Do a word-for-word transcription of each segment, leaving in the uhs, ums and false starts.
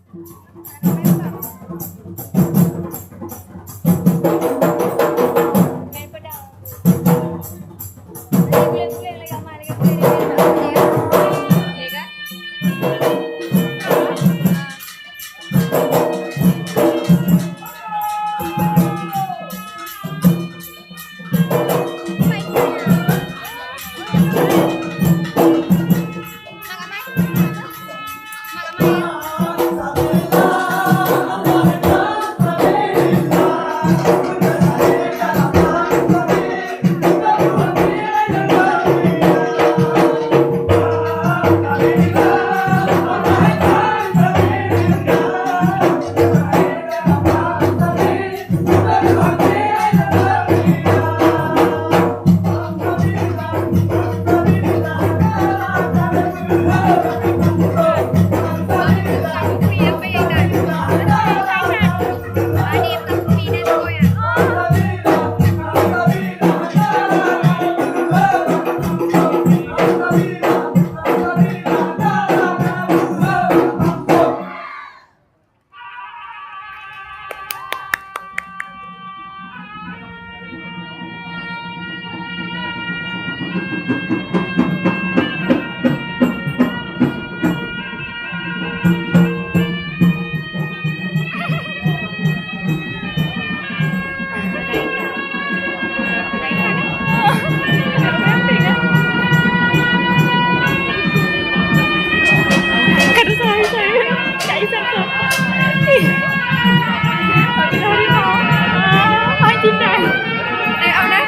Hai, Cinta. Eh, apa dah?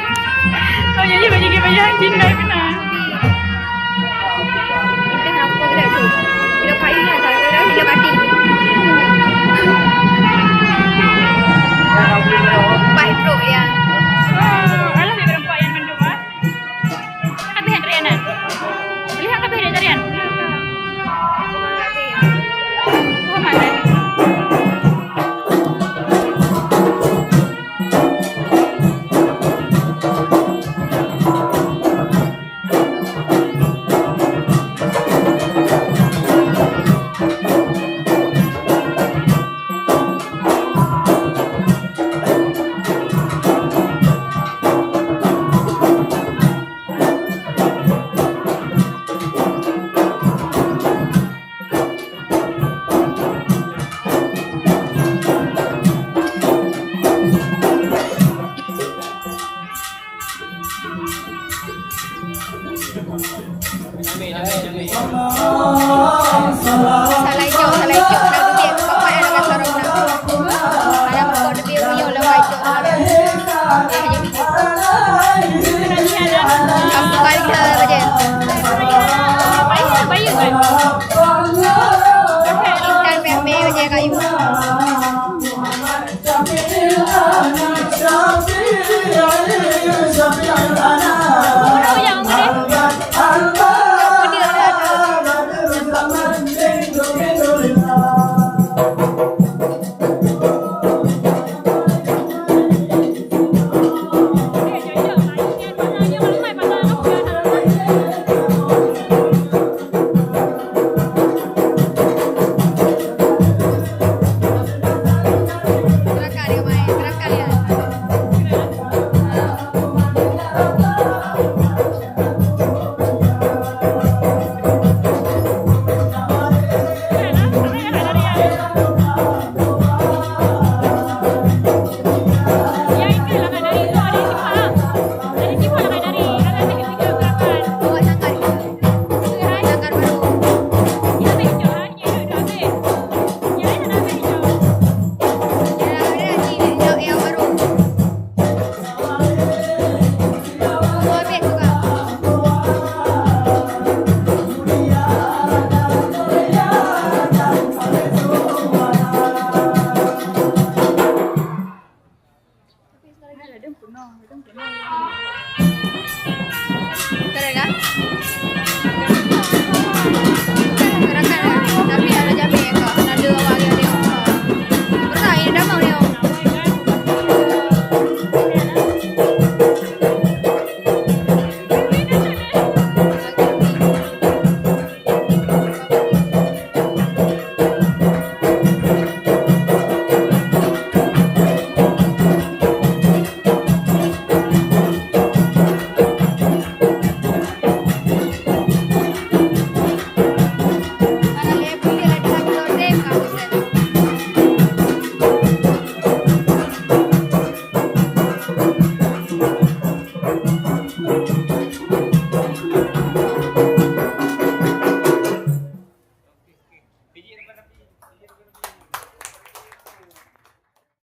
Oh, jadi baju dia baju Cinta kena. Indah apa ke dah tu? Hidup kayu lah, tak ada hidup hati. Baik bro ya. Oh, alah dia berempat yang mendung ah. Habis antrian kan? Lihat habis antrian. Oh, mana? Salah icok, salah icok. Nak dubiet bapak yang nak sarong nak. Ada pokok dubiet punya lah, wajok. Eh, jadi. Aku balik ke kerja. Bayu, bayu kan? Intan pembe je kayu.